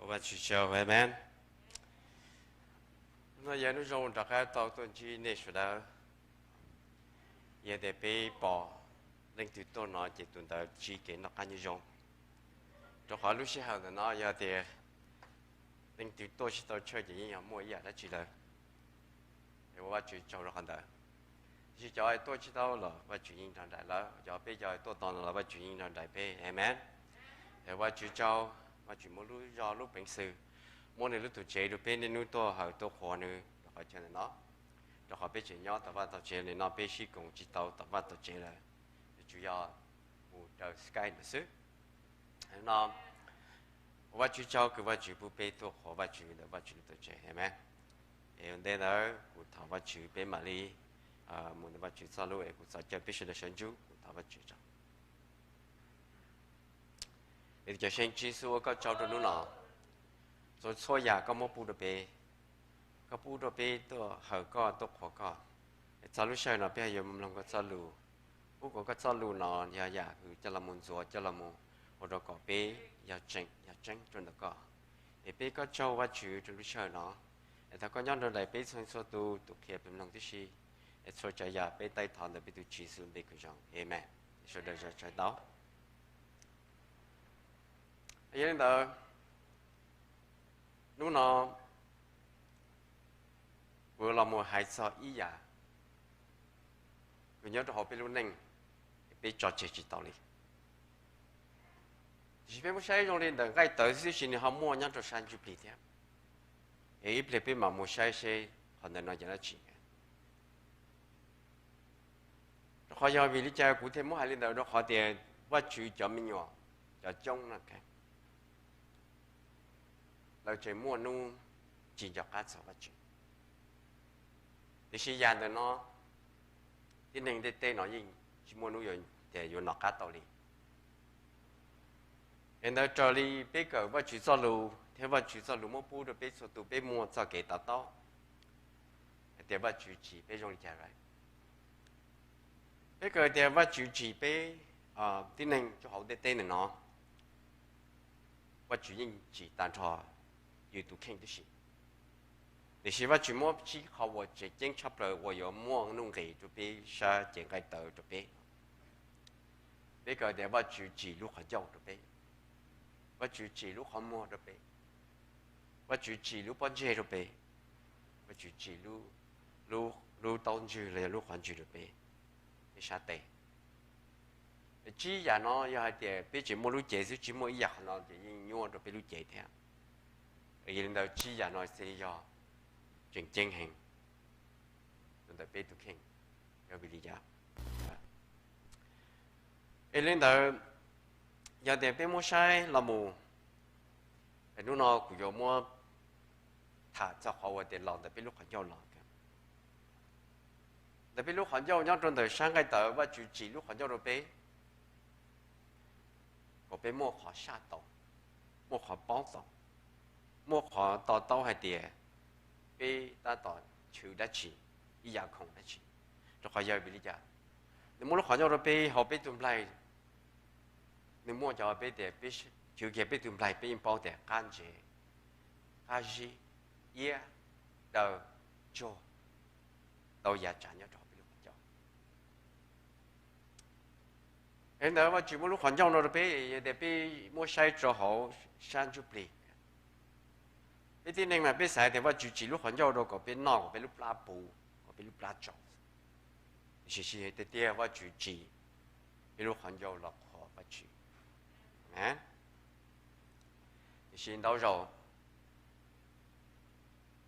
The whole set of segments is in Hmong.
Ua Vajtswv tsaug, amen. Hnub no yog hnub zoo rov qab tau tuaj ntsib nej sawv daws. Yog tias peb pom leej twg tuaj no ces tus ntawd ntsib kev noj qab nyob zoo, rau qhov lub sij hawm ntawm no yog tias leej twg tuaj tsis tau church ces yeej yog muaj ib yam dab tsi lawm. Es ua Vajtswv tsaug rau qhov ntawd. Tiam sis cov tuaj tsis tau los Vajtswv yeej nrog nraim lawv, cov peb cov tuaj tau no los Vajtswv yeej nrog nraim peb, amen. Es Vajtswv tsaug, Vajtswv muaj lub zog lub peev xwm, muab nws lub tuam tsev rau peb niaj hnub tuaj hawm tuaj qhuas nws rau qhov chaw ntawm no, rau qhov peb tseem nyob tom vaj tom tsev li no peb sib koom tsis tau tom vaj tom tsev lawm, tsuas yog mus raws Skype ntawd xwb. No, ua Vajtswv tsaug kws Vajtswv pub peb tuaj qhuas Vajtswv ntawm Vajtswv lub tuam tsev, amen. Es ua ntej ntawd kuv thov Vajtswv peb mam li mus ntawm Vajtswv txoj lus es kuv txhos caw peb sawv daws sawv ntsug, kuv thov Vajtswv tsaug. Es cov seej Tswv Yexus, ua koj tsaug rau hnub no, txhua txhua yam koj muab pub rau peb, koj pub rau peb tuaj hawm koj tuaj qhuas koj. Es txog lub sij hawm no peb yuav mloog koj txoj lus, pub kom koj txoj lus no yog yam uas coj los mus ntxuav coj los mus ua rau kom peb yog tseem yog tseeb rau ntawm koj. Es peb ua koj tsaug Vajtswv rau lub sij hawm no, es thov koj nyob nrog nraim peb txhua txhua tus, tus qhia tus mloog tib si, es txhua tsav yam peb taij thov ntawm peb tus Tswv Yexus lub npe kws zoo, amen. Sawv daws tsa tau. Yog li ntawd, hnub no kuv los mus hais txog ib yam uas nyob rau hauv peb lub neej, peb tso tseg tsis tau li. Tiam sis peb muab saib zoo li ntawm nqaij tawv xwb tib si, nws ho muaj nyob rau sab ntsuj plig thiab. Es ib pliag peb mam mus saib seb qhov ntawm no yog dab tsi. Rau qhov yog vim li cas kuv thiaj muab hais li ntawd? Rau qhov tias Vajtswv cov me nyuam, cov coob no, lawv tseem muaj hnub tsis nco qab txog Vajtswv. Tiam sis yam ntawm no, tib neeg ntiaj teb no yeej tsis muaj hnub tias yuav nco qab tau li. Es ntawd raws li peb kawm Vajtswv txoj lus thiab Vajtswv txoj lus muab pub rau peb txhua tus peb muaj txoj kev to taub hais tias Vajtswv tsim peb zoo li cas lawm. Peb kawm tias Vajtswv tsim peb, tib neeg rau hauv ntiaj teb ntawm no, Vajtswv yeej tsim tag nrho yus tus kheej tib si. Tiam sis Vajtswv muab tsib qhov uas tseem ceeb tshaj plaws uas yuav muaj nuj nqis rau peb sab cev nqaij tawv rau peb. Peb kawm tias Vajtswv tsim lub qhov ncauj rau peb, Vajtswv tsim lub qhov muag rau peb, Vajtswv tsim lub pob ntseg rau peb, Vajtswv tsim lub taub ntswg los yog lub qhov ntswg rau peb, peb sab tes. Tsib yam no yog hais tias peb tseem muaj lub cev xwb tsis muaj ib yam qhov no ces yeej nyuaj rau peb lub cev thiab. Yog li ntawd tsib yam no xwb yog tseem ceeb heev rau ntawm peb tus kheej. Yog vim li cas? Es li ntawd, yog tias peb muab saib los mus, hnub no kuv yuav muab tham txog qhov uas tias los ntawm peb lub qhov ncauj los. Ntawm peb lub qhov ncauj nyob rau ntawm sab nqaij tawv, Vajtswv tsim lub qhov ncauj rau peb kom peb muaj qhov saj tau, muaj qhov paub tau, muaj qhov to taub hais tias peb tab tom chwv dab tsi, ib yam khoom dab tsi. Rau qhov yog vim li cas? Nws muaj lub qhov ncauj rau peb hauv peb tus nplaig. Nws muaj cov peb tias peb chwv kiag peb tus nplaig peb yeej paub tias qab ntsev, qab zib, iab, daw, ntsuag, tau yav tsav nyob rau hauv peb lub qhov ncauj. Es ntawd Vajtswv muaj lub qhov ncauj no rau peb, yog tias peb muab saib rau hauv sab ntsuj plig, peb tib neeg mas peb xav tias Vajtswv tsim lub qhov ncauj rau kom peb noj kom peb lub plab puv kom peb lub plab tsaus. Tiam sis tiag tiag Vajtswv tsim peb lub qhov ncauj los qhuas Vajtswv. Tiam sis ntau zaus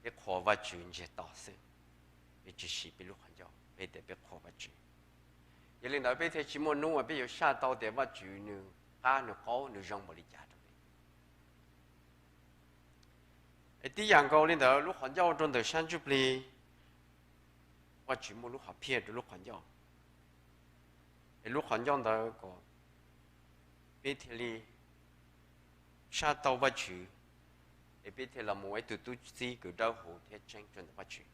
peb qhuas Vajtswv ntsiag to xwb, peb tsis siv peb lub qhov ncauj peb tias peb qhuas Vajtswv. Yog li ntawd peb thiaj tsis muaj hnub uas peb yuav saj tau tias Vajtswv nws qab nws qaub nws zoo npaum li cas rau peb. Es tib yam nkaus li ntawd lub qhov ncauj rau ntawm sab ntsuj plig, Vajtswv muaj lub hom phiaj rau lub qhov ncauj. Es lub qhov ncauj ntawd kom peb thiaj li saj tau Vajtswv, es peb thiaj los mus ua ib tug tub txib kws dawb huv thiab tseeb rau ntawm Vajtswv.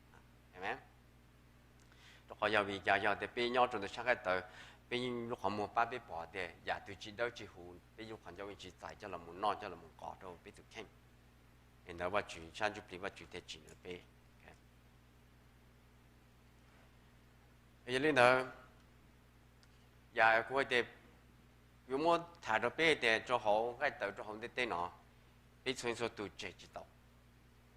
Rau qhov yog vim cas? Yog tias peb nyob rau ntawm sab nqaij tawv, peb lub qhov muag pab peb pom tias yam twg tsis dawb tsis huv, peb lub qhov ncauj yeej tsis txais coj los mus noj coj los mus nqos rau peb tus kheej. Li ntawd Vajtswv sab ntsuj plig Vajtswv thiaj tsim rau peb. Yog li ntawd, yam kuv hais tias yuav muab tham rau peb hais tias rau hauv nqaij tawv rau hauv ntiaj teb no, peb txhua txhua tus tseg tsis tau,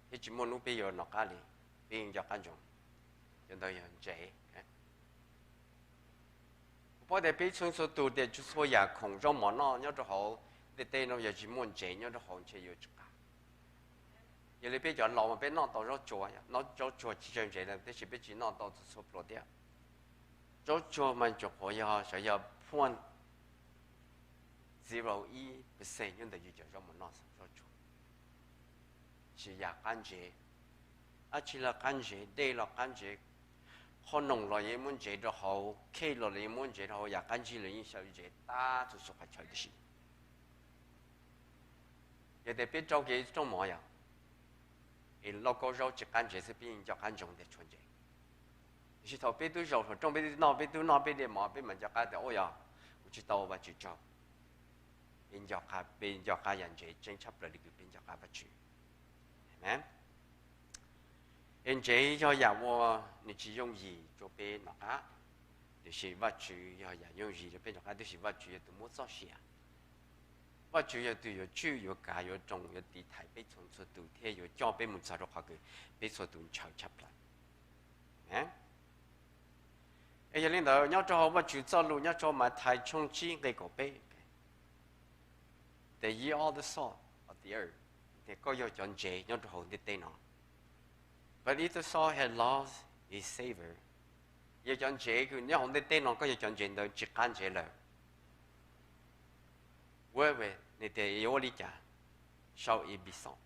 thiab tsis muaj hnub peb yuav nov qab li, peb nco qab ntsoov. Cov ntawd yog ntsev. Kuv paub tias peb txhua txhua tus tias txhua yam khoom zaub mov noj nyob rau hauv ntiaj teb no yog tsis muaj ntsev nyob rau hauv ntshe yuav tsis qab. Yog li peb cov laus mas peb noj tau zaub tsuag, noj zaub tsuag tsis tsawg ntsev lawm tiam sis peb tsis noj tau txhua txhua pluas thiab. Zaub tsuag mas tsuas qhuav yog xyov yog phuaj zero ib percent nyob ntawm yus cov zaub mov noj zaub tsuag. Tsis yam qab ntsev, dab tsi los qab ntsev, dej los qab ntsev, qhov noom los yeej muaj ntsev rau hauv, khej los los yeej muaj ntsev rau hauv, yam qab ntsig los yeej xyaw ntsev tag txhua txhua qhov chaw tib si. Yog tias peb rau kev rooj mov yog, es lauj kaub zaub tsis qab ntsev xwb peb yeej nco qab ntsoov tias tshuav ntsev. Tiam sis thaum peb twb zaum hauv rooj peb twb noj, peb twb noj peb dej mov peb mam nco qab tias ua yog kuv tsis tau Vajtswv tsaug. Peb nco qab, peb nco qab yam ntsev tseeb tshaj plaws li kws peb nco qab Vajtswv. Es ntsev yog yam uas nws tsis yooj yim rau peb nov qab, tiam sis Vajtswv yog yam yooj yim rau peb nov qab, tiam sis Vajtswv yog tus muab txoj sia. Vajtswv yog tus yuav tswj yuav kav yuav roos yuav tiv thaiv peb txhua txhua tus thiab yuav coj peb mus txog rau qhov kws peb txhua tus ntshaw tshaj plaws. Es yog li ntawd nyob rau hauv Vajtswv txoj lus nyob rau Mathais tshooj tsib nqe kaum peb, tias ye are the salt of the earth, tias koj yog cov ntsev nyob rau hauv ntiaj teb no. But if the salt has lost its savor, yog cov ntsev kws nyob hauv ntiaj teb no koj yog cov ntsev ntawd tsis qab ntsev lawm, wherewith, nws tias yuav ua li cas, shall it be salt?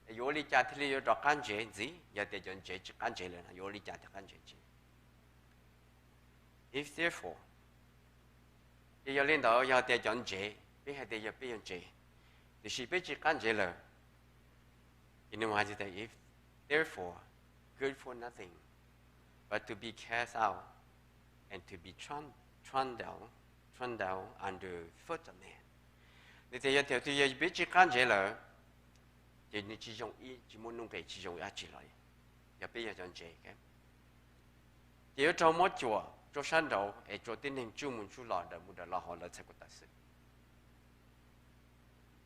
Yuav ua li cas thiaj li yuav rov qab ntsev ntxiv? Yog tias cov ntsev tsis qab ntsev lawm no yuav ua li cas thiaj qab ntsev ntxiv? If therefore, ces yog li ntawd yog tias cov ntsev, peb hais tias yog peb yog ntsev, tiam sis peb tsis qab ntsev lawm, nws hais tias if therefore good for nothing but to be cast out and to be trodden down, trodden down under foot of men. Nws tias yog tias twb yog peb tsis qab ntsev lawm, ces nws tsis zoo ib, tsis muaj nuj nqes tsis zoo ib dab tsi los, yog peb yog cov ntsev, ces yuav raug muab cuam rau sab nraud es rau tib neeg tsuj mus tsuj los, daws mus daws los hauv lawv txhais ko taw xwb.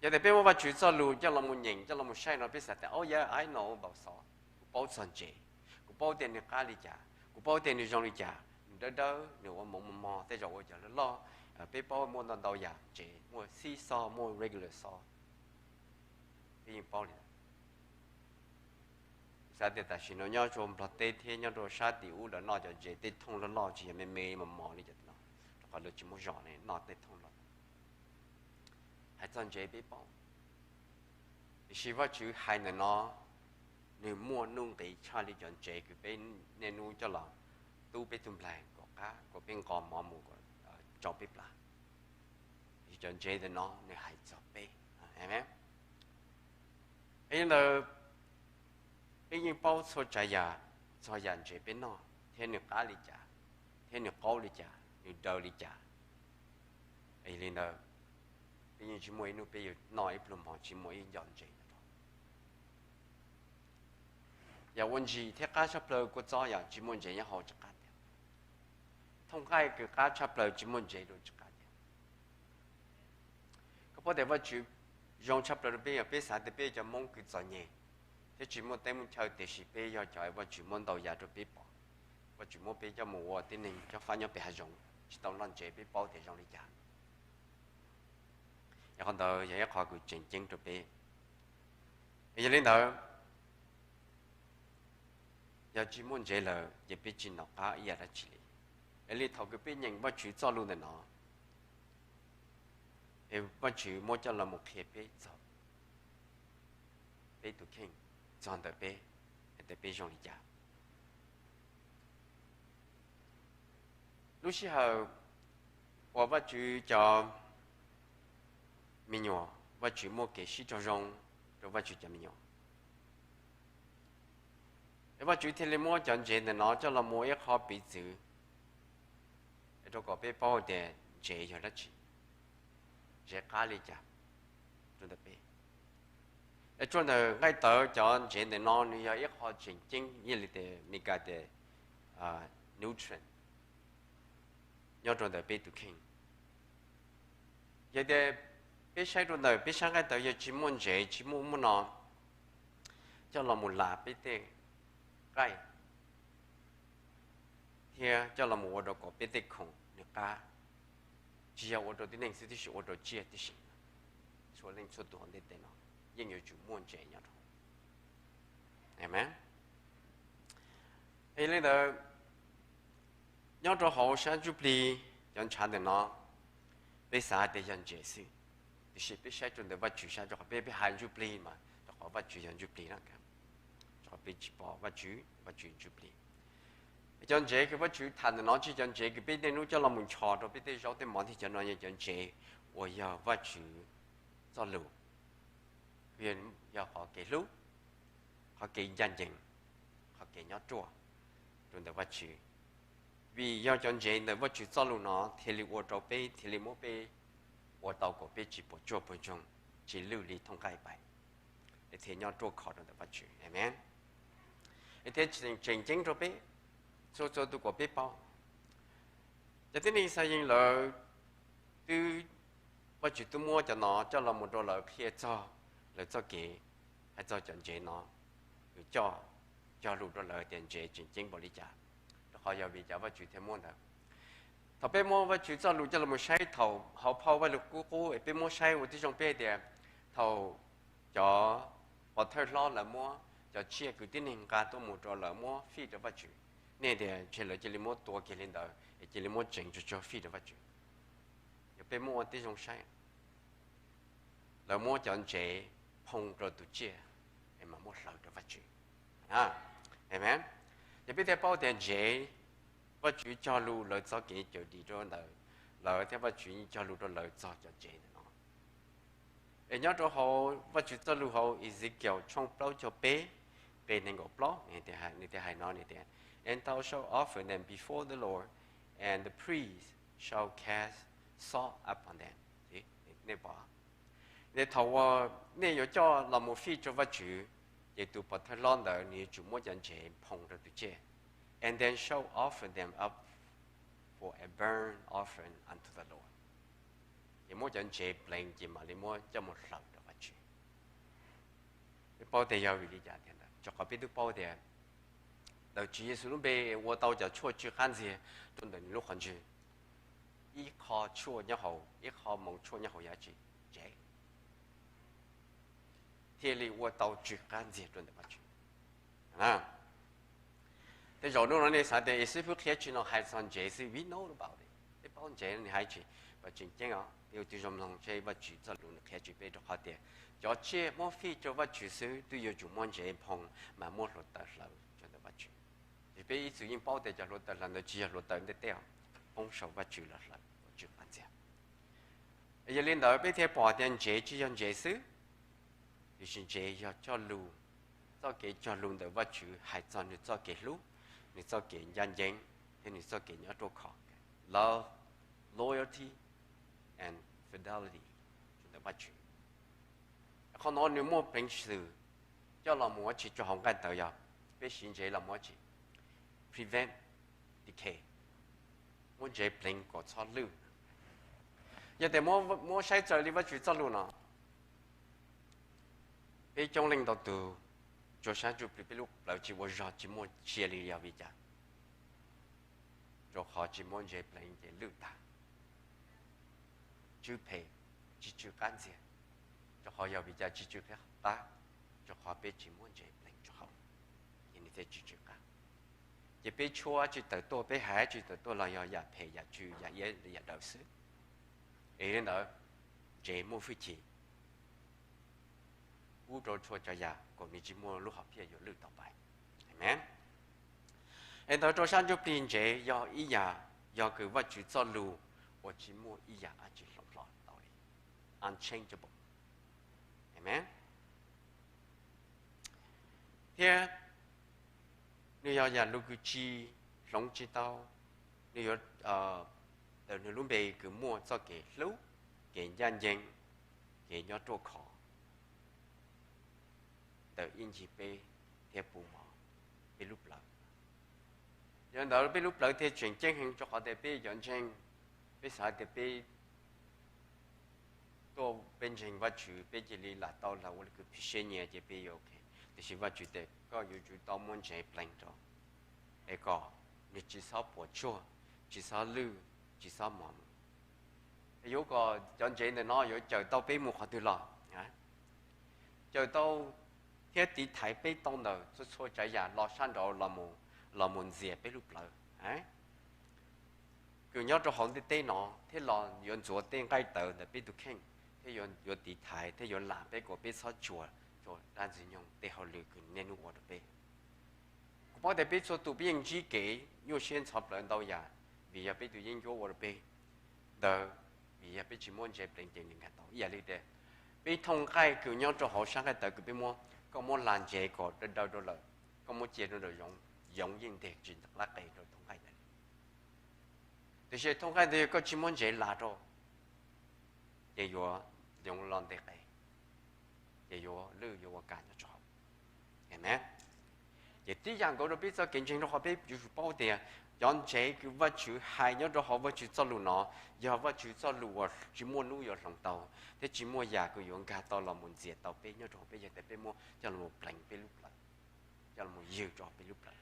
Yog tias peb muab Vajtswv txoj lus coj los mus nyeem coj los mus saib no peb xav tias, oh yeah, I know about salt, kuv paub txog ntsev, kuv paub tias nws qab li cas, kuv paub tias nws zoo li cas, nws dawb dawb, nws ua moov mos mos, tej zaum ua cov loj loj, peb paub muaj ntau ntau yam ntsev, muaj sea salt, muaj regular salt, peb yeej paub li ntawd. Xav tias tam sim no nyob rau Nplog teb thiab nyob rau sab tim ub lawv noj cov ntsev tej thooj loj loj tsis yog me me mos mos li cov no, rau qhov lawv tsis muaj zos ne noj tej thooj loj. Hais txog ntsev peb paub, tiam sis Vajtswv hais ntawm no nws muaj nuj nqis tshaj li cov ntsev kws peb niaj hnub coj los tub peb tug nplaig kom qab kom peb nqos mov mus kom tsau peb plas. Tiam sis cov ntsev ntawm no nws hais txog peb. Yog li ntawd, peb yeej paub txhua tsav yam txog yam ntsev peb noj thiab nws qab li cas, thiab nws qaub li cas, nws daws li cas. Yog li ntawd, peb yeej tsis muaj ib hnub peb yuav noj ib pluag mov tsis muaj ib ncov ntsev nyob rau. Yam uas ntsim thiab qab tshaj plaws kua txob yog tsis muaj ntsev nyob hauv tsis qab tiag. Thooj nqaij kws qab tshaj plaws tsis muaj ntsev rau tsis qab tiag. Koj paub tias Vajtswv zoo tshaj plaws rau peb yog peb xav tias peb cov Hmoob kws txom nyem thiab tsis muaj teb muaj chaw tiam sis peb yog cov Vajtswv muab ntau yam rau peb pom. Vajtswv muab peb coj mus ua tib neeg cob fab nyob pem hav zoov tsis tau noj ntsev peb paub tias zoo li cas. Yog qhov ntawd yog ib qho kws tseem ceeb rau peb. Yog li ntawd, yog tsis muaj ntsev lawm ces peb tsis nov qab ib yam dab tsi li. Yog li thaum kws peb nyeem Vajtswv txoj lus ntawm no, es Vajtswv muab coj los mus qhia peb txog peb tus kheej, txog ntawm peb, hais tias peb zoo li cas. Lub sij hawm uas Vajtswv cov me nyuam, Vajtswv muaj kev sib raug zoo rau Vajtswv cov me nyuam, es Vajtswv thiaj li muab cov ntsev ntawm no coj los ua ib qho piv txwv rau kom peb paub tias ntsev yog dab tsi, ntsev qab li cas rau ntawm peb. Rau ntawm nqaij tawv cov ntsev ntawm no nws yog ib qho tseem ceeb, ib yam li tias Meskas tias nutrient nyob rau ntawm peb tus kheej. Yog tias peb saib rau ntawm peb sab nqaij tawv yog tsis muaj ntsev, tsis muaj muaj no coj los mus las peb tej nqaij thiab coj los mus ua rau kom peb tej khoom nws qab, tsis yog ua rau tib neeg xwb, tiam sis ua rau tsiaj tib si, txhua leej txhua tus hauv ntiaj teb no yeej yuav tsum muaj ntsev nyob rau hauv. Amen. Li ntawd, nyob rau hauv sab ntsuj plig, cov ntshav ntawm no peb xav tias yog ntsev xwb, tiam sis peb saib rau ntawm Vajtswv sab, rau qhov peb, peb hais ntsuj plig mas rau qhov Vajtswv yog ntsuj plig na, rau qhov peb tsis pom Vajtswv, Vajtswv ntsuj plig. Cov ntsev kws Vajtswv tham ntawm no tsis yog cov ntsev kws peb niaj hnub coj los mus nchos rau peb tej zaub tej mov, thiab cov no yog cov ntsev uas yog Vajtswv txoj lus, yog qhov kev hlub, qhov kev ncaj ncees, qhov kev nyob ruaj rau ntawm Vajtswv. Vim yog cov ntsev ntawm Vajtswv txoj lus no thiaj li ua rau peb, thiaj li muab peb ua tau kom peb tsis puas tsuaj puas ntsoog, tsis lwj li thooj nqaij pais, thiaj nyob ruaj khov rau ntawm Vajtswv. Amen. Thiab tseem ceeb rau peb txhua txhua tus kom peb paub. Cov tib neeg Yixalayees lawv twb, Vajtswv twb muab cov no coj los mus rau lawv qhia txog lawv txoj kev, hais txog cov ntsev no, nws coj cog lus rau lawv tias ntsev tseem ceeb npaum li cas, rau qhov yog vim cas Vajtswv thiaj muab ntawd. Thaum peb muab Vajtswv txoj lus coj los mus saib thaum hauv phau Vajluskub Qub es peb muab saib ua tib zoo peb tias thaum cov pov thawj hlob lawv muab cov tsiaj kws tib neeg nqa tuaj mus rau lawv muab fij rau Vajtswv, nej tias ntshe lawv cia li muab tua kiag li ntawd es cia li muab tseev tsuag tsuag fij rau Vajtswv. Yog peb muab ua tib zoo saib, lawv muab cov ntsev phoo rau tus tsiaj es mas muab hlawv rau Vajtswv. Amen. Ces peb thiaj paub tias ntsev, Vajtswv cog lus lawv txoj kev cawm dim rau ntawd, lawv thiab Vajtswv yeej cog lus rau lawv txog cov ntsev ntawm no. Es nyob rau hauv Vajtswv txoj lus hauv Ezekiel tshooj plaub caug peb, nqe nees nkaum plaub, nws tias hais no, nws tias, And thou shalt offer them before the Lord, and the priest shall cast salt upon them. Nej pom, thaum uas nej yuav coj los mus fij rau Vajtswv, ces tus pov thawj hlob ntawd nws yuav tsum muab cov ntsev phoo rau tus tsiaj, and then shall offer them up for a burnt offering unto the Lord. Ces muab cov ntsev pleev ces mam li muab coj mus hlawv rau Vajtswv. Peb paub tias yog vim li cas tiag ntawd, rau qhov peb twb paub tias ntawm Tswv Yexus lub npe ua tau cov tshuaj tsw qab ntxiag rau ntawm nws lub qhov ntswg. Ib qho tshuaj nyob hauv, ib qho moo tshuaj nyob hauv yog dab tsi? Ntsev. Thiaj li ua tau tsw qab ntxiag rau ntawm Vajtswv. Tej zaum hnub no nej xav tias, es xib fwb qhia tsi no hais txog ntsev xwb, we know about it, peb paub ntsev nws hais tsi, peb tseem ceeb os, peb ua tib zoo mloog seb Vajtswv txoj lus nws qhia tsi peb, rau qhov tias cov tsiaj muab fij rau Vajtswv xwb twb yuav tsum muab ntsev phoo mas muab hluav taws hlawv rau ntawm Vajtswv. Ces peb ib txwm yeej paub tias cov hluav taws hlawv ntawd tsis yog hluav taws ntiaj teb, poob saum Vajtswv los hlawv ua tsw qab ntxiag. Yog li ntawd peb thiaj pom tias ntsev tsis yog ntsev xwb, tiam sis ntsev yog cog lus, txoj kev cog lus ntawm Vajtswv hais txog nws txoj kev hlub, nws txoj kev ncaj ncees, thiab nws txoj kev nyob ruaj khov, love, loyalty, and fidelity ntawm Vajtswv. Qhov no nws muaj peev xwm coj los mus ua tsi rau hauv nqaij tawv, yog peb siv ntsev los mus ua tsi? Prevent decay, muab ntsev pleev kom txhob lwj. Yog tias muab saib txawm li Vajtswv txoj lus no, peb coob leej ntau tus tsuas sab ntsuj plig, peb lub plawv tsis ua zog, tsis muaj sia li, yog vim cas? Rau qhov tsis muab ntsev pleev ces lwj tag, tsw phem, tsis tsw qab ntxiag. Rau qhov yog vim cas tsis tsw qab? Rau qhov peb tsis muab ntsev pleev rau hauv, ces nws thiaj tsis tsw qab. Ces peb tshuab tsis tawm tuaj, peb hais tsis tawm tuaj los yog yam phem, yam tsw, yam iab, yam dawb xwb. Es li ntawd, ntsev muaj hwj chim pub rau txhua tsav yam kom nws tsis muaj lub hom phiaj yuav lwj tau pais. Amen. Es ntawd rau sab ntsuj plig ntsev yog ib yam, yog kws Vajtswv txoj lus uas tsis muaj ib yam dab tsi hloov hlo tau li, unchangeable. Amen. Thiab nws yog yam lus kws tsis hloov tsis tau, nws yuav, ntawm nws lub npe kws muaj txoj kev hlub, kev ncaj ncees, kev nyob ruaj khov. ntawm ib ncig peb thiab puv mov peb lub plawv. Yog li ntawd peb lub plawv thiaj tseem ceeb heev, rau qhov tias peb cov ntseeg, peb xav tias peb tuaj peb ntseeg Vajtswv peb cia li lam tau lam ua li kws phim siab nyiam ces peb yuav ok. Tiam sis Vajtswv tias koj yuav tsum tau muab ntsev pleev rau es kom nws tsis txhob puas tsuaj, tsis txhob lwj, tsis txhob mos mus. Yuav kom cov ntsev ntawm no yuav cawm tau peb mus qhov twg los, cawm tau thiab tiv thaiv peb tau ntawm txhua txhua tsav yam los sab nraud los mus ntxias peb lub plawv kws nyob rau hauv ntiaj teb no, thiab los yuav ntxuav tej nqaij tawv ntawm peb tus kheej, thiab yuav tiv thaiv thiab yuav lam peb kom peb txhob tsuas rau dab ntxwg nyoog tej hauj lwm kws niaj hnub ua rau peb. Kuv paub tias peb txhua tus peb yeej ntsib kev nyuaj siab ntxhov plawv ntau yam, vim yog peb tus yeeb ncuab ua rau peb ntawd, vim yog peb tsis muab ntsev pleev ces nws nkag tau. Ib yam li tias peb thooj nqaij kws nyob rau hauv sab nqaij tawv kws peb muab, koj muab las ntsev kom daw daw rau lawm, koj muab cia rau nraum zoov, yoov yeej nteg tsis nqa qe rau thooj nqaij ntawd li. Tiam sis thooj nqaij ntawd yog koj tsis muab ntsev las rau, ces yuav yoov los nteg qe, ces yuav lwj yuav ua kam nyob rau hauv. Ces tib yam nkaus rau peb txoj kev ntseeg, rau qhov peb yuav tsum paub tias cov ntsev kws Vajtswv hais nyob rau hauv Vajtswv txoj lus no yog Vajtswv txoj lus uas tsis muaj hnub yuav hloov tau, thiab tsis muaj yam kws yuav nkag tau los mus ntxias tau peb nyob rau hauv peb yog tias peb muab coj los pleev peb lub plawv, coj los ywg rau hauv peb lub plawv.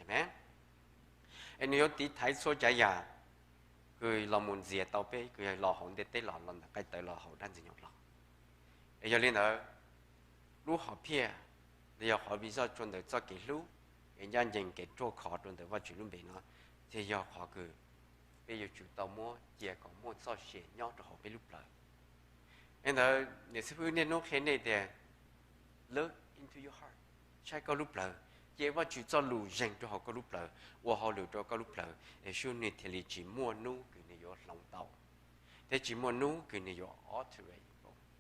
Amen. Es nws yuav tiv thaiv txhua tsav yam kws los mus ntxias tau peb kws yog los hauv ntiaj teb los, los ntawm nqaij tawv los hauv dab ntxwg nyoog los. Es yog li ntawd, lub hom phiaj los yog qhov result rau ntawm txoj kev hlub, kev ncaj ncees, kev ruaj khov rau ntawm Vajtswv lub npe no, thiaj yog qhov kws peb yuav tsum tau muab cia kom muaj txoj sia nyob rau hauv peb lub plawv. Es ntawd niam xib hwb niaj hnub qhia nej tias, look into your heart, saib koj lub plawv, cia Vajtswv txoj lus zeeg rau hauv koj lub plawv, ua hauj lwm rau koj lub plawv, es sub nwg thiaj li tsis muaj hnub kws nws yuav hloov tau, thiab tsis muaj hnub kws nws yuav alter, ib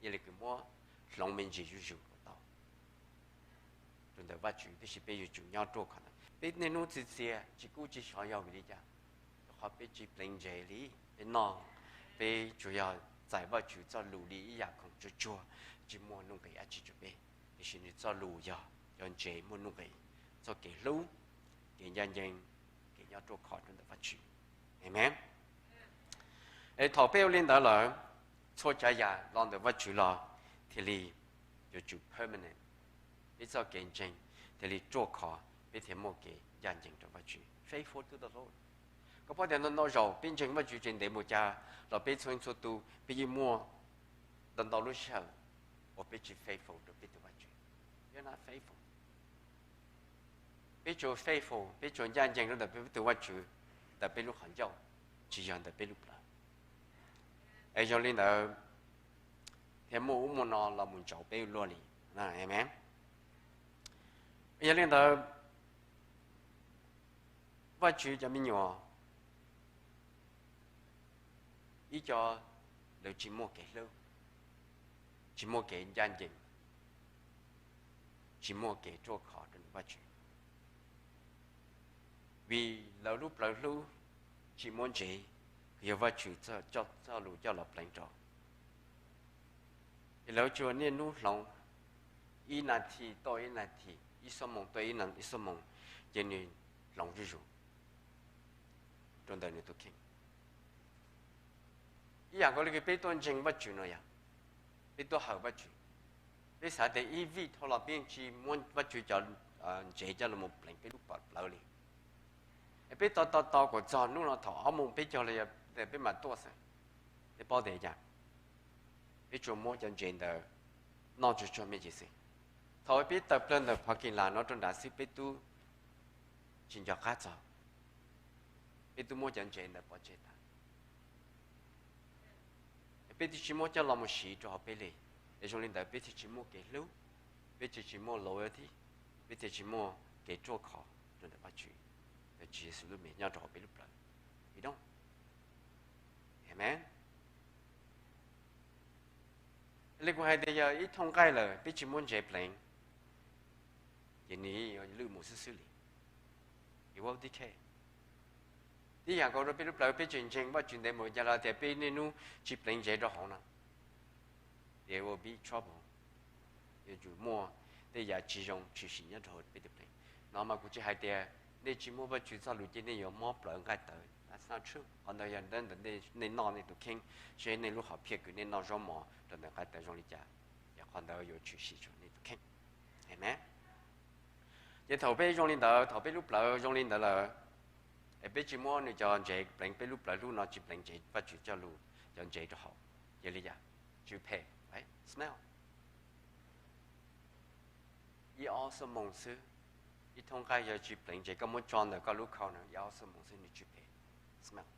yam li kws muab hloov me ntsis zuj zus tau rau ntawm Vajtswv. Tiam sis peb yuav tsum nyob ruaj khov ntawd. Peb niaj hnub txi txias tsis kub tsis sov yog vim li cas? Rau qhov peb tsis pleev ntsev li. Peb noj, peb tsuas yog txais Vajtswv txoj lus li ib yam khoom tsuag tsuag, tsis muaj nuj nqis dab tsi rau peb. Tiam sis nws txoj lus yog cov ntsev muaj nuj nqis, txoj kev hlub, kev ncaj ncees, kev nyob ruaj khov rau ntawm Vajtswv. Amen. Es thaum peb ua li ntawd lawm, txhua tsav yam los ntawm Vajtswv los thiaj li yuav tsum permanent. Peb txoj kev ntseeg thiaj li ruaj khov, peb thiaj muaj kev ncaj ncees rau Vajtswv, faithful to the Lord. Koj paub tias ntau ntau zaus peb ntseeg Vajtswv tseem ntev mus cas los peb txhua txhua tus peb yeej muaj ntau ntau lub sij hawm uas peb tsis faithful rau peb tus Vajtswv. You're not faithful. Peb tsuas faithful, peb tsuas ncaj ncees rau ntawm peb tus Vajtswv ntawm peb lub qhov ncauj, tsis yog ntawm peb lub plawv. Es yog li ntawd thiaj muaj ub muaj no los mus ntsaum peb luaj li. Amen. Yog li ntawd, Vajtswv cov me nyuam, ib co lawv tsis muaj kev hlub, tsis muaj kev ncaj ncees, tsis muaj kev ruaj khov rau ntawm Vajtswv, vim lawv lub plawv hlub tsis muab ntsev, yog Vajtswv txoj lus coj los pleev rau. Es lawv tsuas niaj hnub hloov, ib nas this toj ib nas this, ib xuab moos toj ib xuab moos, ces nws hloov zuj zus rau ntawm nws tus kheej. Ib yam nkaus li peb tuaj ntseeg Vajtswv no yog peb tuaj hawm Vajtswv, peb xav tias ib vij dhau los peb yeej tsis muab Vajtswv cov ntsev coj los pleev peb lub plawv li. Es peb tos tos tos kom txog hnub no thaum ob moos peb caug los yog peb mam tuaj xwb. Peb paub tias cas? Peb tsuas muab cov ntsev ntawd noj tsuag tsuag me ntsis xwb. Thaum peb tawm plaws ntawm parking lot no rau nrad xwb peb twb tsis nco qab txog, peb twb muab cov ntsev ntawd pov tseg tag. Peb twb tsis muab coj los mus siv rau hauv peb li. Es zoo li ntawd peb thiaj tsis muaj kev hlub, peb thiaj tsis muaj loyalty, peb thiaj tsis muaj kev ruaj khov rau ntawm Vajtswv, ntawm Tswv Yexus lub npe nyob rau hauv peb lub plawv. Amen. Li kuv hais tias yog ib thooj nqaij lawm peb tsis muab ntsev pleev, ces nws lwj mus xwb xwb li. It will decay. Tib yam nkaus rau peb lub plawv, peb tseem ntseeg Vajtswv ntev mus cas los tias peb niaj hnub tsis pleev ntsev rau hauv no, there will be trouble. Yuav tsum muaj tej yam tsis zoo tshwm sim nyob rau hauv peb tus pleev. No mas kuv tsis hais tias nej tsis muaj Vajtswv txoj lus ces nej yuav mob plawv nqaij tawv, that's not true. Qhov ntawd yog ntawm nej noj nej tus kheej, seb nej lub hom phiaj kws nej noj zaub mov rau ntawm nqaij tawv zoo li cas, ces qhov ntawd yuav tshwm sim rau nej tus kheej. Amen. Ces thaum peb zoo li ntawd, thaum peb lub plawv zoo li ntawd lawm, es peb tsis muab nws cov ntsev pleev, peb lub plawv hlub no tsis pleev ntsev Vajtswv coj lus cov ntsev rau hauv, yog li cas? Tsw phem, right? Smell. Ib ob xuab moos xwb, ib thoob nqaij yog tsis pleev ntsev, koj muab tso ntawm koj lub khau na, ib ob xuab moos xwb nws tsw phem, smell.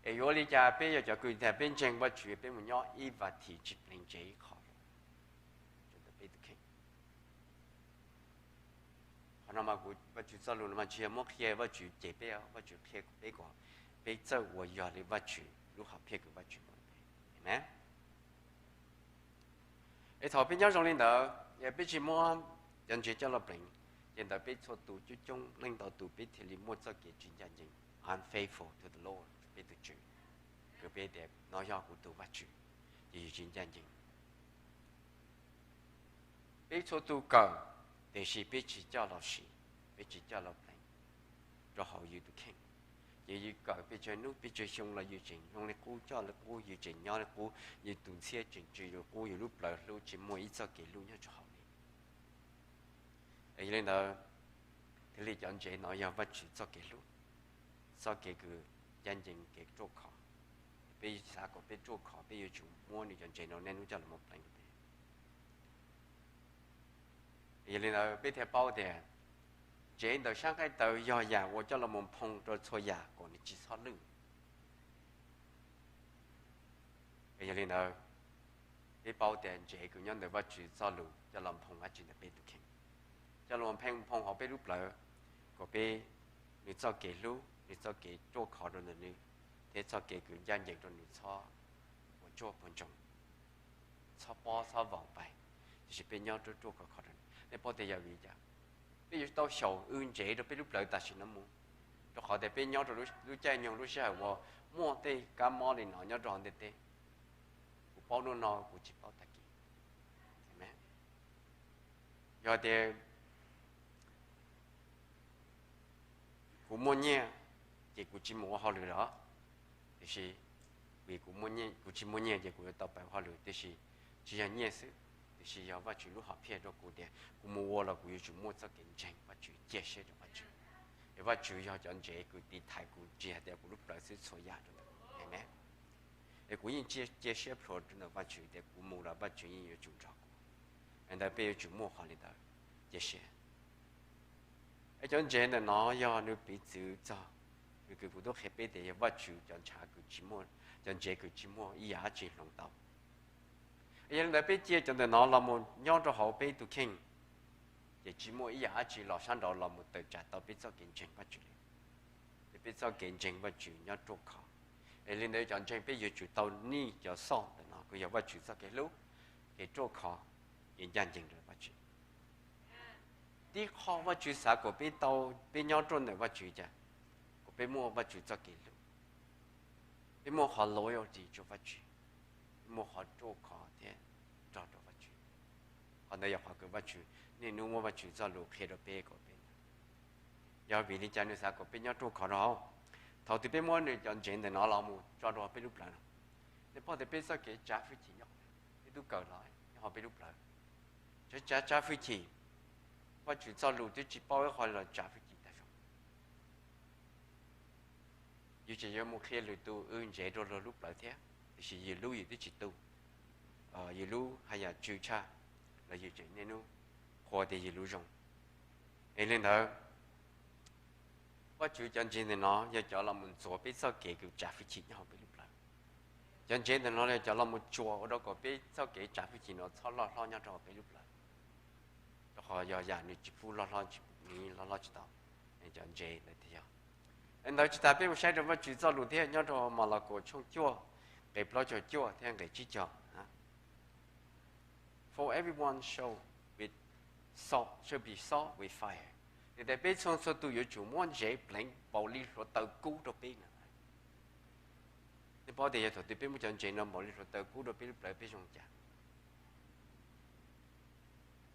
Es yuav li cas peb yog cov kws tias peb ntseeg Vajtswv, peb mus nyob ib vas thiv tsis pleev ntsev ib qho rau ntawm peb tus kheej? Qhov no mas kuv, Vajtswv txoj lus no mas tsis yog muab qhia Vajtswv cem peb, Vajtswv qhia peb kom peb txawj ua yog li Vajtswv lub hom phiaj kws Vajtswv muab peb. Amen. Es thaum peb nyob zoo li ntawd, yog peb tsis muab cov ntsev coj los pleev, ces ntawd peb txhua tus coob coob leej ntau tus peb thiaj li muaj txoj kev tsis ncaj ncees, unfaithful to the Lord, peb tus Tswv, kws peb tias no yog kuv tus Vajtswv, ces yus tsis ncaj ncees. Peb txhua tus kawm, tiam sis peb tsis coj los siv, peb tsis coj los pleev rau hauv yus tus kheej. Ces yus kawm pes tsawg hnub pes tsawg xyoo los yus tseem zoo li qub, coj li qub, yus tseem nyob li qub, yus tus ntxhiab tseem tsw li qub, yus lub plawv hlub tsis muaj ib txoj kev hlub nyob rau hauv li. Yog li ntawd, thiaj li cov ntsev no yog Vajtswv txoj kev hlub, txoj kev kws ncaj ncees, kev ruaj khov. Peb xav kom peb ruaj khov, peb yuav tsum muab nws cov ntsev no niaj hnub coj los mus pleev rau peb. Yog li ntawd peb thiaj paub tias ntsev ntawm sab nqaij tawv yog yam uas coj los mus nphoo rau txhua yam kom nws tsis txhob lwj. Yog li ntawd, peb paub tias ntsev kws nyob ntawm Vajtswv txoj lus coj los nphoo dab tsi ntawm peb tus kheej? Coj los nphoo, nphoo hauv peb lub plawv, kom peb, nws txoj kev hlub, nws txoj kev ruaj khov rau ntawm nws, thiab txoj kev kws ncaj ncees rau nws txhob puas tsuaj puas ntsoog, txhob pob txhob voos pais, tiam sis peb nyob ruaj ruaj khov khov rau nws. Nej paub tias yog vim li cas peb yuav tau xyaum wb ntsev rau peb lub plawv tam sim no mus? Rau qhov tias peb nyob rau lub caij nyoog lub sij hawm uas muaj tej kab mob li no nyob rau hauv ntiaj teb. Kuv paub hnub no kuv tsis paub tag kis. Amen. Yog tias kuv muaj nyiaj ces kuv tsis mus ua hauj lwm los? Tiam sis vim kuv tsis muaj nyiaj ces kuv yuav tau pab ua hauj lwm, tiam sis tsis yog nyiaj xwb, tiam sis yog Vajtswv lub hom phiaj rau kuv tias kuv mus ua los kuv yuav tsum muaj txoj kev ntseeg Vajtswv, cia siab rau Vajtswv. Es Vajtswv yog cov ntsev kws tiv thaiv kuv tsis hais tias kuv lub plawv xwb, txhua yam rau ntawm kuv. Amen. Es kuv yeej cia siab plhuav rau ntawm Vajtswv tias kuv mus los Vajtswv yeej yuav tsum nrog kuv. Ntawd peb yuav tsum muaj qhov li ntawd, cia siab. Es cov ntsev ntawm no yog nws piv txwv txog, nws kws kuv twb qhia peb tias yog Vajtswv cov ntshav kws tsis muaj, cov ntsev kws tsis muaj ib yam dab tsi hloov tau. Yog li ntawd peb cia cov ntawm no los mus nyob rau hauv peb tus kheej, ces tsis muaj ib yam dab tsi los sab nraud los mus tawm tsam tau peb txoj kev ntseeg Vajtswv li. Ces peb txoj kev ntseeg Vajtswv nyob ruaj khov. Es li ntawd cov ntseeg peb yuav tsum tau nij cov xoj ntawm no, kws yog Vajtswv txoj kev hlub, kev ruaj khov, kev ncaj ncees rau Vajtswv. Tib qho Vajtswv xav kom peb tau, peb nyob ruaj ntawm Vajtswv cas? Kom peb muaj Vajtswv txoj kev hlub, peb muaj qhov loyalty rau Vajtswv, peb muaj qhov ruaj khov thiab nrog rau Vajtswv. Qhov ntawd yog qhov kws Vajtswv niaj hnub muab Vajtswv txoj lus qhia rau peb kom peb, yog vim li cas nws xav kom peb nyob ruaj khov rau hauv. Thaum twg peb muab nws cov ntsev ntawm no los mus tso rau peb lub plawv no, nej paub tias peb txoj kev tsav hwj chim nyob, peb twb kawm los nyob hauv peb lub plawv. Tsav, tsav hwj chim, Vajtswv txoj lus twb tsis paub ib qho los tsav hwj chim tag zog. Yus tseem yuav mus qhia lwm tus wb ntsev rau luag lub plawv thiab, tiam sis yus lub yus twb tsis tu, yus lub haj yam tsw tshaj, los yus tseem niaj hnub qhuas tias yus lub zoo. Es li ntawd, Vajtswv cov ntsev ntawm no yog cov los mus ntxuav peb txoj kev kws tsav hwj chim nyob hauv peb lub plawv. Cov ntsev ntawm no yog cov los mus tsuas ua rau kom peb txoj kev tsav hwj chim no txhob loj hlob nyob rau hauv peb lub plawv. Rau qhov yog yam nws tsis pub loj hlob, nws loj hlob tsis tau. Cov ntsev ntawd thiaj yog. Ntawd tsis tas peb mus saib rau Vajtswv txoj lus thiab nyob rau Malakaus tshooj cuaj, nqe plaub caug cuaj thiab nqe tsib caug. For everyone should with salt, should be salt with fire. Nws tias peb txhua txhua tus yuav tsum muab ntsev pleev npaum li hluav taws kub rau peb na. Nej paub tias yog thaum twg peb muab cov ntsev no npaum li hluav taws kub rau peb lub plawv peb zoo cas?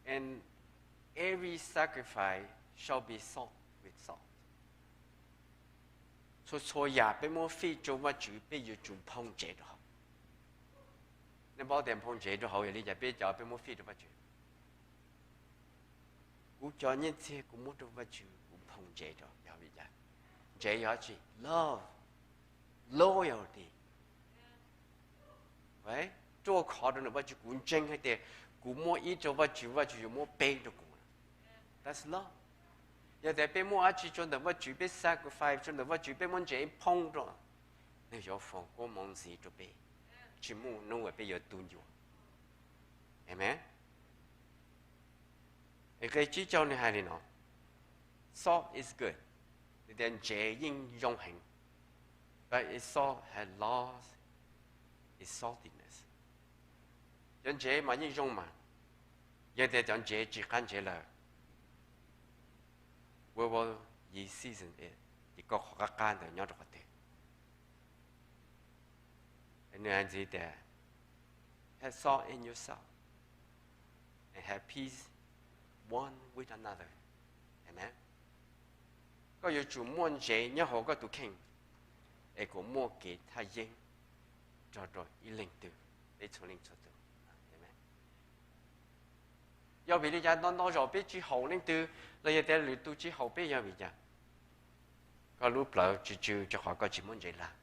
And every sacrifice shall be salt with salt. Txhua txhua yam peb muab fij rau Vajtswv peb yuav tsum nphoo ntsev rau hauv. Nej paub tias nphoo ntsev rau hauv yog li cas? Peb cov peb muab fij rau Vajtswv, kuv cov nyiaj txiag kuv muab rau Vajtswv kuv nphoo ntsev rau, yog vim li cas? Ntsev yog tsi? Love, loyalty. Ruaj khov rau ntawm Vajtswv, kuv ntseeg hais tias kuv muab ib rau Vajtswv, Vajtswv yuav muab peb rau kuv. That's love. Yog tias peb muab dab tsi rau ntawm Vajtswv, peb sacrifice rau ntawm Vajtswv, peb muab ntsev nphoo rau, nws yuav foom koob hmoov ntxiv rau peb, tsis muaj hnub uas peb yuav tu ncua. Amen. Nqe tsib caug nws hais li no: Salt is good. Nws tias ntsev yeej zoo heev, but its salt has lost its saltiness. Cov ntsev mas yeej zoo mas, yog tias cov ntsev tsis qab ntsev lawm, why will ye season it? Ces koj qhov qab qab ntawd nyob rau qhov twg? Nws hais ntxiv tias, have salt in yourself and have peace one with another. Amen. Koj yuav tsum muaj ntsev nyob hauv koj tus kheej, es kom muaj kev thaj yeeb rau rau ib leej twg, peb txhua leej txhua tus. Yog vim li cas ntau ntau zaus peb tsis haum leej twg, los yog tias lwm tus tsis haum peb yog vim cas? Koj lub plawv tsw tsw rau qhov koj tsis muaj ntsev lag.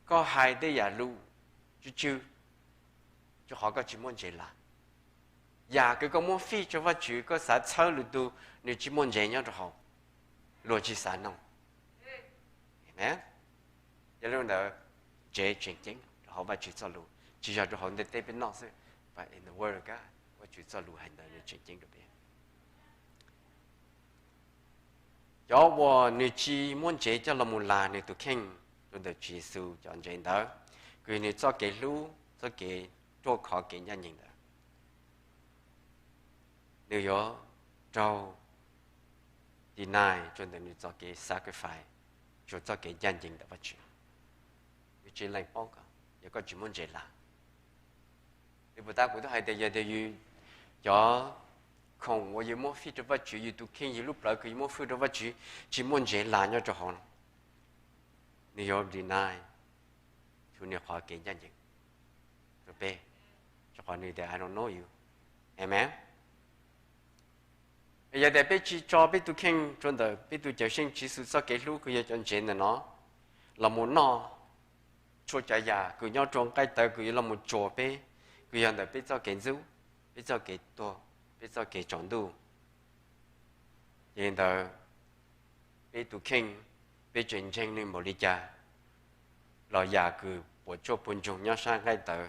Koj hais tej yam lus tsw tsw rau qhov koj tsis muaj ntsev lag. Yam kws koj muab fij rau Vajtswv koj xav txhawb lwm tus, nws tsis muaj ntsev nyob rau hauv, luag tsis xav noog. Amen. Yog li ntawd, ntsev tseem ceeb rau hauv Vajtswv txoj lus, tsis yog rau hauv ntiaj teb peb noj xwb, but in the word of God, Vajtswv txoj lus hais ntawd nws tseem ceeb rau peb. Cov uas nws tsis muab ntsev coj los mus lag nws tus kheej rau ntawm Tswv Yexus cov ntsev ntawd, kws nws txoj kev hlub, txoj kev ruaj khov, kev ncaj ncees ntawd, nws yuav raug deny rau ntawm nws txoj kev sacrifice, rau txoj kev ncaj ncees ntawm Vajtswv. Nws tsis lees paub koj yog koj tsis muaj ntsev lag. Li puas tab kuv twb hais tias yog tias yus cov khoom uas yus muab fij rau Vajtswv, yus tus kheej, yus lub plawv kws yus muab fij rau Vajtswv tsis muaj ntsev lag nyob rau hauv no, nws yuav deny rau nws qhov kev ncaj ncees rau peb, rau qhov nws tias I don't know you. Amen. Yog tias peb tsis tso peb tus kheej rau ntawm peb tus Cawm Seej Tswv Yexus txoj kev hlub kws yog cov ntsev ntawm no los mus noj txhua cov yam kws nyob rau nqaij tawv kws yuav los mus tsuas peb, kws yog ntawm peb txoj kev ntxub, peb txoj kev tuag, peb txoj kev tsaus ntuj, ces ntawd peb tus kheej, peb tseem ntseeg nws npaum li cas, los yam kws puas tsuaj puas ntsoog nyob sab nqaij tawv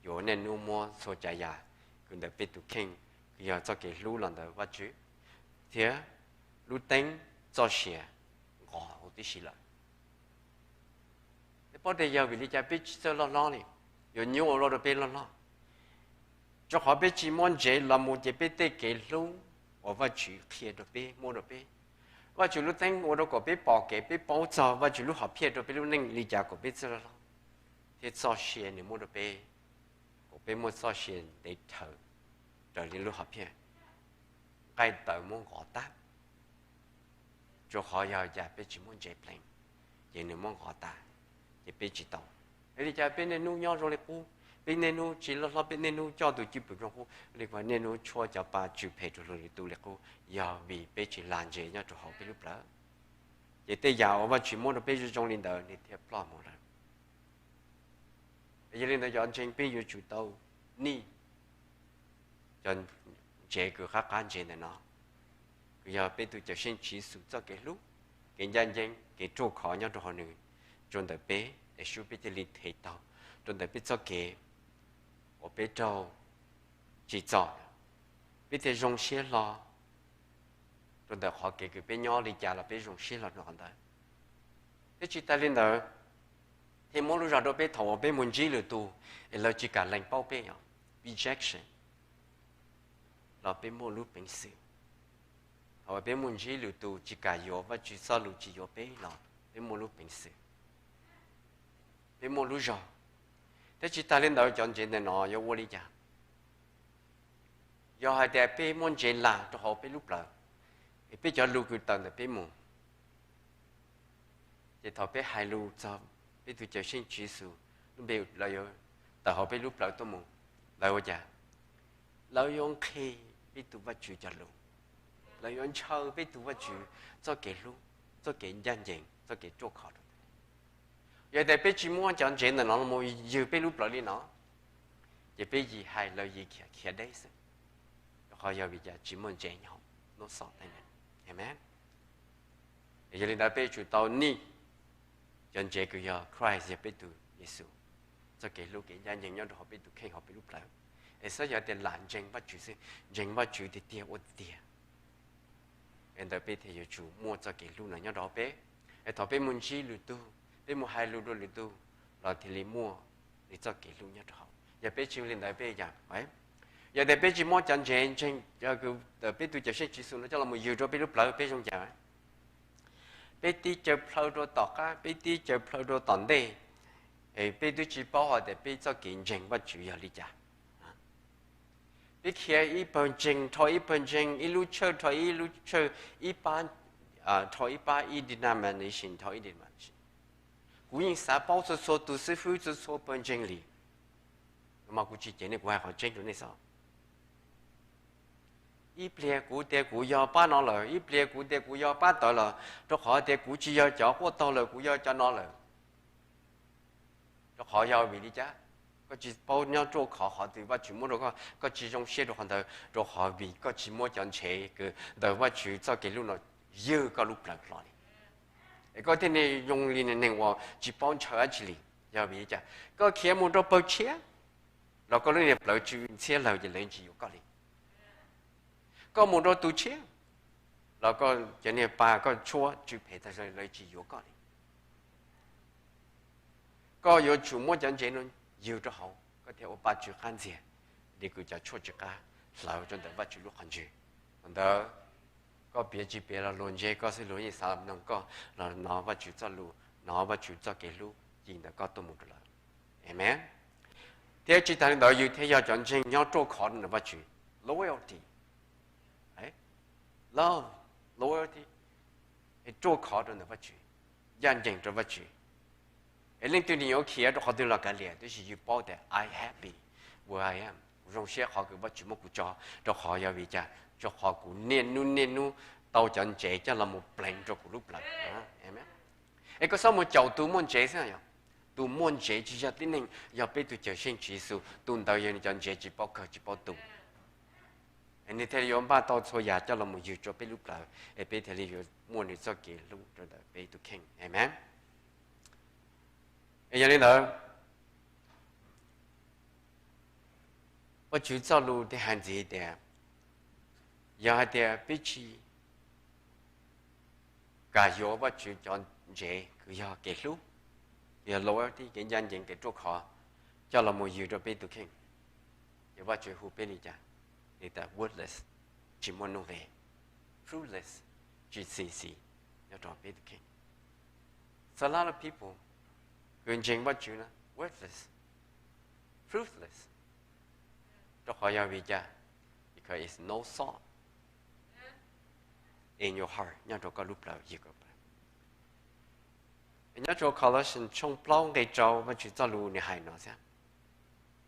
yuav niaj hnub muab txhua tsav yam kws ntawm peb tus kheej, kws yog txoj kev hlub los ntawm Vajtswv thiab lub teeb txoj sia nqos huv tib si lawm. Peb paub tias yog vim li cas peb tsis txawj loj hlob li, yuav nyuaj ua luaj rau peb loj hlob, rau qhov peb tsis muaj ntsev los mus ces peb tej kev hlub uas Vajtswv qhia rau peb, muab rau peb, Vajtswv lub teeb ua rau kom peb pom kev, peb paub txog Vajtswv lub hom phiaj rau peb lub neej li cas kom peb txawj loj hlob, thiab txoj sia nws muab rau peb, kom peb muaj txoj sia ntev dhawv raws li lub hom phiaj, nqaij tawv muab nqos tag. Rau qhov yog cas peb tsis muaj ntsev pleev, ces nws muab nqos tas, ces peb tsis tau. Yog li cas peb niaj hnub nyob zoo li qub, peb niaj hnub tsis loj hlob, peb niaj hnub coj tus cwj pwm zoo qub li, niaj hnub tshuab cov pa tsw phem rau lwm tus li qub? Yog vim peb tsis lag ntsev nyob rau hauv peb lub plawv, ces tej yam uas Vajtswv muab rau peb zoo zoo li ntawd nws thiaj ploj mus lawm. Yog li ntawd cov ntseeg peb yuav tsum tau nij cov ntsev kws qab qab ntsev ntawm no, kws yog peb tus Cawm Seej Tswv Yexus txoj kev hlub, kev ncaj ncees, kev ruaj khov nyob rau hauv nws, rau ntawm peb, es sub peb thiaj li them tau rau ntawm peb txoj kev uas peb raug tsim txom, peb thiaj zoo siab hlo rau ntawm qhov kev kws peb nyob li cas los peb zoo siab hlo rau qhov ntawd. Thiab tsis tas li ntawd, thiaj muab lub zog rau peb thaum uas peb mus ntsib lwm tus es lawv tsis kam lees paub peb, rejection, los peb muaj lub peev xwm. Thaum uas peb mus ntsib lwm tus tsis kam yuav Vajtswv txoj lus, tsis yuav peb los peb muaj lub peev xwm, peb muaj lub zog. Thiab tsis tas li ntawd cov ntsev ntawm no yuav ua li cas? Yog hais tias peb muaj ntsev lag rau hauv peb lub plawv, es peb cov lus kws tawm ntawm peb mus, ces thaum peb hais lus txog peb tus Cawmseej Tswv Yexus lub npe, lawv yuav tawm hauv peb lub plawv tuaj mus, lawv ua cas? Lawv yuav nqhis peb tus Vajtswv cov lus, lawv yuav ntshaw peb tus Vajtswv txoj kev hlub, txoj kev ncaj ncees, txoj kev ruaj khov rau. Yog tias peb tsis muab cov ntsev ntawm no los mus ywg peb lub plawv li no, ces peb yim hais lawv yim khiav deb xwb, rau qhov yog vim cas? Tsis muaj ntsev nyob hauv lub xov ntawd. Amen. Yog li ntawd peb yuav tsum tau nij cov ntsev kws yog Christ, yog peb tus Yexus, txoj kev hlub kev ncaj ncees nyob rau hauv peb tus kheej hauv peb lub plawv. Es xwb yog tias lam ntseeg Vajtswv xwb, ntseeg Vajtswv tiag tiag ua tiag, es ntawd peb thiaj yuav tsum muaj txoj kev hlub no nyob rau hauv peb. Es thaum peb mus ntsib lwm tug, peb mus hais lus rau lwm tug, los thiaj li muaj nws txoj kev hlub nyob rau hauv. Yog peb tsis ua li ntawd peb cas? Yog tias peb tsis muab cov ntsev ntseeg, peb tus Cawmseej Tswv Yexus no coj los mus ywg rau peb lub plawv, peb zoo cas? Peb tib caw plhaw rau tom qab, peb tib caw plhaw rau tom ntej, peb twb tsis paub hais tias peb txoj kev ntseeg Vajtswv yog li cas. Peb khiav ib pawg ntseeg rho ib pawg ntseeg, ib lub church rho ib lub church, ib pab rho ib pab, ib denomination rho ib denomination. Kuv yeej xav paub txhua txhua tus xib fwb txhua txhua pawg ntseeg li. Mas kuv tsis cem nej, kuv hais qhov tseeb rau nej xwb. Ib pliag kuv tias kuv yog pab no lawm, ib pliag kuv tias kuv yog pab tawd lawm, rau qhov tias kuv tsis yog cov quaj taug lawm, kuv yog cov no lawm. Rau qhov yog vim li cas? Koj tsis paub nyob ruaj khov qhov twg Vajtswv muab rau koj, koj tsis zoo siab rau qhov ntawd, rau qhov vim koj tsis muab cov ntsev kws ntawm Vajtswv txoj kev hlub no ywg koj lub plawv hlo li. Es koj thiaj li zoo li neeg uas tsis paub ntshaw dab tsi li. Yog vim li cas? Koj khiav mus rau pawg tshiab los koj lub niag plawv tsw ntxhiab lawm ces lawv tsis yuav koj li. Koj mus rau tus tshiab los koj cov niag pa koj tshuab tsw phem tag, lawv tsis yuav koj li. Koj yuav tsum muab cov ntsev no ywg rau hauv, koj thiaj ua pa tsw qab ntxiag li kws cov tshuaj tsw qab hlawv rau ntawm Vajtswv lub qhov ntswg. Thaum ntawd koj piav tsis piav los luag ntse koj xwb, luag yeej xav mloog koj los hnov Vajtswv txoj lus, hnov Vajtswv txoj kev hlub ci ntawm koj tuaj mus rau lawv. Amen. Thiab tsis tas li ntawd yus thiaj yog cov ntseeg nyob ruaj khov rau ntawm Vajtswv. Loyalty. Love, loyalty, ruaj khov rau ntawm Vajtswv, ncaj ncees rau Vajtswv. Es leej twg nws yuav khiav rau qhov twg los kav liam, tab sis yus paub tias I happy where I am, kuv zoo siab qhov kws Vajtswv muab kuv tso, rau qhov yog vim cas? Rau qhov kuv niaj hnub niaj hnub tau cov ntsev coj los mus pleev rau kuv lub plawv. Es koj txhob mus caum tus muaj ntsev xwb yom. Tus muaj ntsev tsis yog tib neeg, yog peb tus Cawmseej Tswv Yexus, tus ntawd yog nws cov ntsev tsis paub kawg tsis paub tu. Es nws thiaj li yuav npaj tau txhua yam coj los mus ywg rau peb lub plawv, es peb thiaj li yuav muaj nws txoj kev hlub rau ntawm peb tus kheej. Amen. Es yog li ntawd, Vajtswv txoj lus thiaj hais ntxiv tias, yog hais tias peb tsis kam yuav Vajtswv cov ntsev kws yog kev hlub, yog loyalty, kev ncaj ncees, kev ruaj khov, coj los mus ywg rau peb tus kheej, ces Vajtswv hu peb li cas? Li tas worthless, tsis muaj nuj nqis, fruitless, tsis txi xis nyob rau peb tus kheej. There's a lot of people kws ntseeg Vajtswv na, worthless, fruitless. Rau qhov yog vim cas? Because it's no salt in your heart, nyob rau koj lub plawv yog koj plawv. Nyob rau Colossians tshooj plaub nqe rau, Vajtswv txoj lus nws hais no xwb.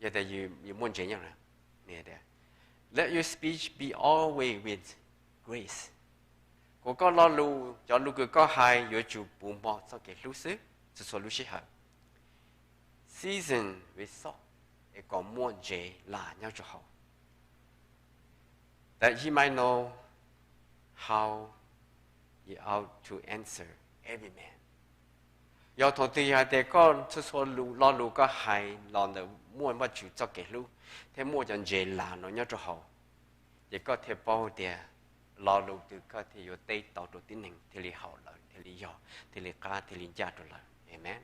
Yog tias yus muaj ntsev nyob, nws tias, let your speech be always with grace. Kuas koj lo lus, cov lus kws koj hais yuav tsum puv npo txoj kev hlub xwb txhua txhua lub sij hawm. Season with salt, es kom muaj ntsev lam nyob rau hauv. That ye might know how ye ought to answer every man. Yog thaum twg yog hais tias koj txhua txhua lo lus koj hais los ntawm muaj Vajtswv txoj kev hlub thiab muaj cov ntsev lam no nyob rau hauv, ces koj thiaj paub tias lo lus twg koj thiaj yuav teb tau rau tib neeg thiaj li haum lawv, thiaj li yog, thiaj li qab, thiaj li ncaj rau lawv. Amen.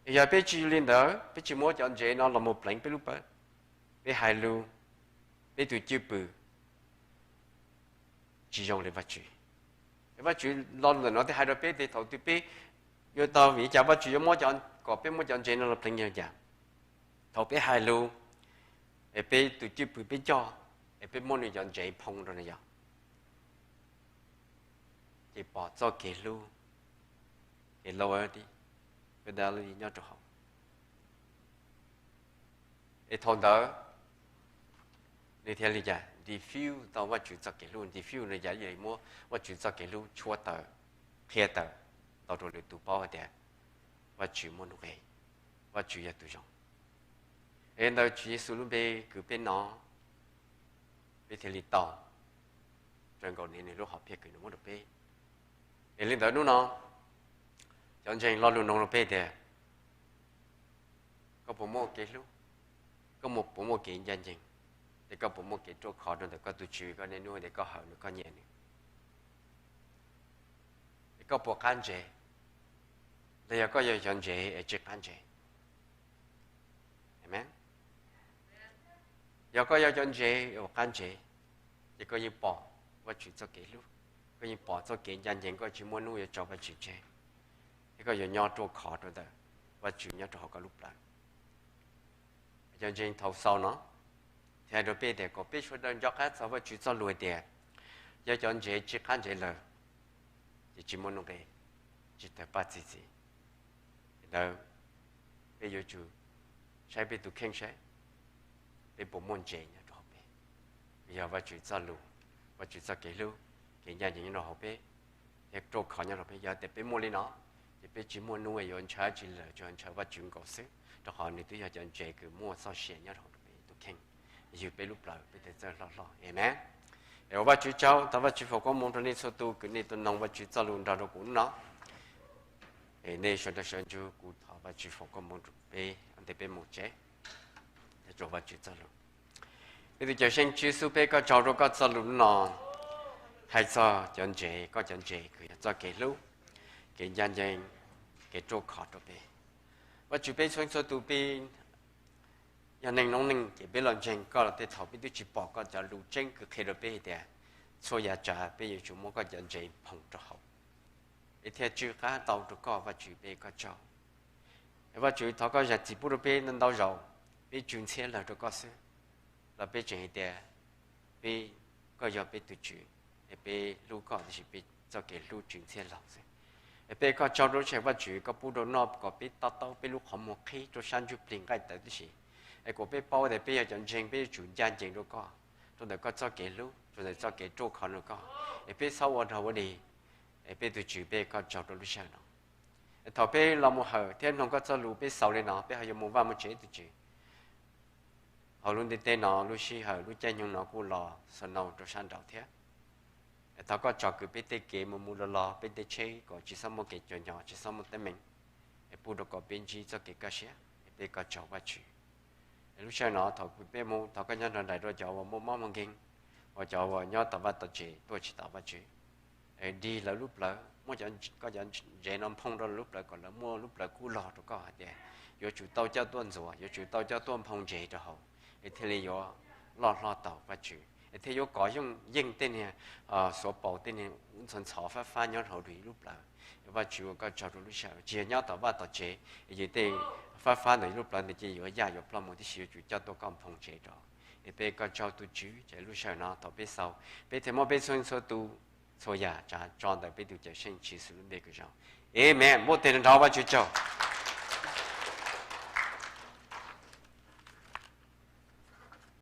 Yog peb tsis li ntawd, peb tsis muab cov ntsev no los mus pleev peb lub plawv, peb hais lus, peb tus cwj pwm tsis zoo li Vajtswv. Vajtswv lo lus ntawm no thiaj hais rau peb tias thaum twg peb yuav tau, vim li cas Vajtswv yuav muab, kom peb muab cov ntsev no los pleev yog cas? Thaum peb hais lus, es peb tus cwj pwm peb coj, es peb muab nws cov ntsev phoo rau nws yog, ces pom txoj kev hlub, kev loyalty, fidelity nyob rau hauv. Es thaum ntawd nws thiaj li cas? Diffuse tau Vajtswv txoj kev hlub. Diffuse no yog muab Vajtswv txoj kev hlub tshuab tawm, qhia tawm tau rau lwm tus paub hais tias Vajtswv muaj nuj nqis, Vajtswv yog tus zoo. Es ntawm Tswv Yexus lub npe kwv peb no, peb thiaj li tau raws nkaus li nws lub hom phiaj uas nws muab rau peb. Es li ntawd hnub no cov ntseeg lo lus noog rau peb tias, koj puas muaj kev hlub? Koj puas muaj kev ncaj ncees? Es koj puas muaj kev ruaj khov rau ntawm koj tus Tswv, koj niaj hnub tias koj hawm nws, koj nyiam nws? Es koj puas qab ntsev, los yog koj yog cov ntsev es tsis qab ntsev? Amen. Yog koj yog cov ntsev uas qab ntsev, ces koj yeej pom Vajtswv txoj kev hlub, koj yeej pom txoj kev ncaj ncees, koj tsis muaj hnub yuav tso Vajtswv tseg, thiab koj yuav nyob ruaj khov rau ntawm Vajtswv nyob rau hauv koj lub plawv. Cov ntseeg thaum xaus no thiaj hais rau peb tias kom peb sawv daws nco qab txog Vajtswv txoj lus hais tias, yog cov ntsev tsis qab ntsev lawm, ces tsis muaj nuj nqis, tsis tawg paj txi txiv. Ntawd peb yuav tsum saib peb tus kheej saib, peb puas muaj ntsev nyob rau hauv peb. Yog Vajtswv txoj lus, Vajtswv txoj kev hlub, kev ncaj ncees nyob rau hauv peb, thiab ruaj khov nyob rau peb. Yog tias peb muaj li no, ces peb tsis muaj hnub yuav ntshaw tsi lawm, tsuas ntshaw Vajtswv nkaus xwb, rau qhov nws twb yog cov ntsev uas muaj txoj sia nyob rau peb tus kheej, yug peb lub plawv peb thiaj txawj loj hlob. Amen. Es ua Vajtswv tsaug, thov Vajtswv foom koob hmoov rau nej txhua tus uas nej tuaj noog Vajtswv txoj lus nrog rau kuv hnub no. Es nej sawv daws sawv ntsug, kuv thov Vajtswv foom koob hmoov rau peb ua ntej peb mus tsev. Rau Vajtswv txoj lus. Peb tus Cawm Seej Tswv Yexus, peb ua koj tsaug rau koj txoj lus hnub no, hais txog cov ntsev, koj cov ntsev uas yog txoj kev hlub, kev ncaj ncees, kev ruaj khov rau peb. Vajtswv, peb txhua txhua tus peb yog neeg noob neej ces peb los ntseeg koj los tej thaum peb twb tsis pom koj cov lus tseeb uas qhia rau peb hais tias txhua yam tsav peb yuav tsum muab koj cov ntsev phoo rau hauv, es thiaj tsw qab tau rau koj. Vajtswv, peb ua koj tsaug. Es Vajtswv, thov koj zam txim pub rau peb ntau ntau zaus, peb tsw ntxhiab lawg rau koj xwb, los peb tseem hais tias peb, koj yog peb tus Tswv, es peb hlub koj tiam sis peb txoj kev hlub tsw ntxhiab lawg xwb. Es peb ua koj tsaug rau lub sij hawm Vajtswv koj pub rau noj kom peb to taub peb lub qhov muag qhib rau sab ntsuj plig nqaij tawv tib si, es kom peb paub tias peb yog cov ntseeg peb yuav tsum ncaj ncees rau koj, rau ntawm koj txoj kev hlub, rau ntawm txoj kev ruaj khov rau koj. Es peb txhob ua dog ua dig. Es peb tus Tswv, peb ua koj tsaug rau lub sij hawm no. Es thaum peb los mus hawm thiab mloog koj txoj lus peb xaus li no, peb ho yuav mus vaj mus tsev tus Tswv. Hauv lub ntiaj teb no lub sij hawm lub caij nyoog no kuj los snow rau sab nraud thiab. Es thov koj tsom kwm peb tej kev mus mus los los, peb tej tsheb kom tsis txhob muaj kev cuag nyom, tsis txhob muaj teeb meem, es pub rau kom peb ntsib txoj kev kaj siab. Es peb ua koj tsaug Vajtswv. Es lub sij hawm no thaum peb mus thov koj nyob nrog nraim rau cov uas muaj mob muaj nkeeg, uas cov uas nyob tom vaj tom tsev tuaj tsis tau Vajtswv. Es dig lawv lub plawv, muab koj cov ntsev no phoo rau lawv lub plawv kom lawv muaj lub plawv kub log rau koj hais tias yuav tsum tau coj tuaj ntxuav, yuav tsum tau coj tuaj nphoo ntsev rau hauv, es thiaj li yuav loj hlob tau Vajtswv, es thiaj yuav kov yeej tej niag xuav paus, tej niag ntxhov ntxhov fab fab nyob hauv lub plawv. Es Vajtswv, ua koj tsaug rau lub sij hawm tsis yog nyob tom vaj tom tsev, es yog tej fab fab ntawm lub plawv ntawd ces yuav yaj yuav ploj mus tib si, yuav tsum coj tuaj koj nphoo ntsev rau. Es peb ua koj tsaug tus Tswv, ces lub sij hawm no thaum peb xaus, peb thiaj muab peb txhua txhua tus, txhua yam tsav tso ntawm peb tus Cawm Seej Tswv Yexus lub npe kom zoo. Amen. Npuaj tes nrog Vajtswv tsaug.